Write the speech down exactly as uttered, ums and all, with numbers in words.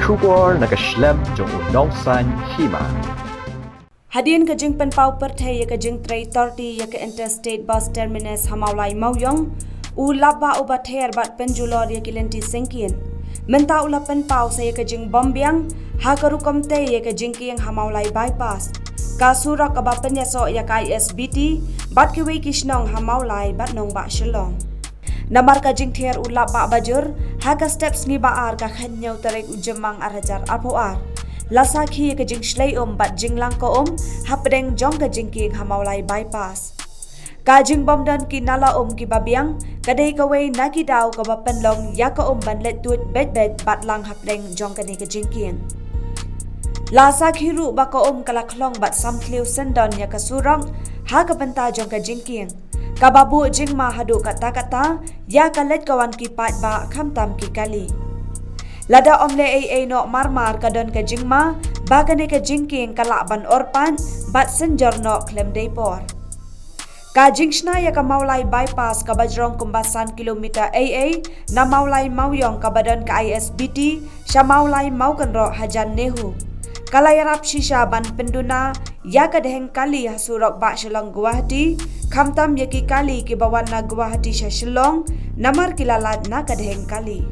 Khubor na ka shlem jong u nongsan hima. Hadien ka jingpynpaw pyrthei ïa ka jingtrei torti ïa ka Interstate Bus Terminus ha Mawlai Mawiong, u lapbah uba ther bad pynjulor ïa ki lynti syngkien mynta u la pynpaw sa ïa ka jingbym biang ha ka rukom tei ïa ka jingkieng ha Mawlai Bypass, ka surok kaba pynïasoh ïa ka I S B T bad kiwei ki shnong ha Mawlai bad nongbah Shillong. Namar ka jingther u lapbah bajur, ha ka step sngi ba ar ka khathynñiew tarik u Jymmang ar hajar arphew ar, la sakhi ïa ka jingshlei um bad jinglang ka um hapdeng jong ka jingkieng ha Mawlai Bypass. Ka jingbym don ki nala um kiba biang ka dei kawei na ki daw kaba pynlong ïa ka um ban leit tuid beit beit bad lang hapdeng jong kane ka jingkieng. La sakhi ruh ba ka um ka la khlong bad samthliew syndon ïa ka surok ha ka bynta jong ka jingkieng, kaba buh jingma haduh katta katta ïa ka leit ka wan ki paidbah khamtam ki kali. Lada ym leh ei ei noh mar mar ka don ka jingma ba kane ka jingkieng ka lah ban orpad bad synjor noh khlem dei por. Ka jingshna ïa ka Mawlai Bypass kaba jrong kumba san kilometer ei ei na Mawlai Mawiong kaba don ka I S B T sha Mawlai Mawkynroh hajan NEHU, ka la ïarap shisha ban pynduna ïa ka dheng kali ha surok bah Shillong Guwahati, khamtam ïa ki kali kiba wan na Guwahati sha Shillong, namar ki la lait na ka dheng kali.